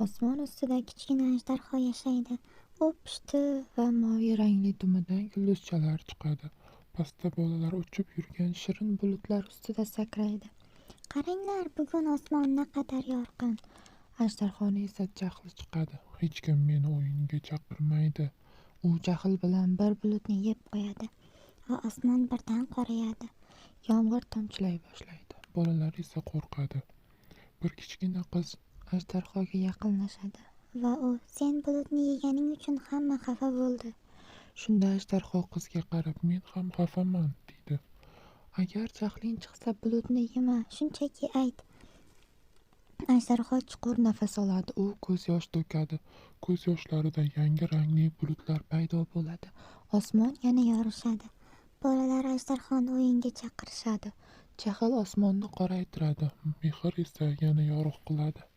Osmon ustida kichkina ajdarho yashaydi. U pushti va moviy rangli dumidan yulduzchalar chiqadi. Pastda bolalar uchib yurgan shirin bulutlar ustida sakraydi. Qaranglar, bugun osmon naqadar yorqin. Ajdarhoni esa jahli chiqadi. Hech kim meni o'yinga chaqirmaydi. U jahl bilan bir bulutni yeb qo'yadi va osmon birdan qorayadi. Yomg'ir tomchilay boshlaydi. Bolalar esa qo'rqadi. Bir kichkina qiz ajdarhoga yaqinlashadi va u sen bulutni yeganing uchun hamma xafa bo'ldi. Shunda ajdarho qizga qarab, men ham xafaman, deydi. Agar jahling chiqsa, bulutni yema, shunchaki ayt. Ajdarho chuqur nafas oladi, u ko'z yosh to'kadi. Ko'z yoshlarida yangi rangli bulutlar paydo bo'ladi. Osmon yana yorishadi. Bolalar ajdarhoni o'yinga chaqirishadi. Jahl osmonni qoraytiradi, mehr esa yana yorug' qiladi.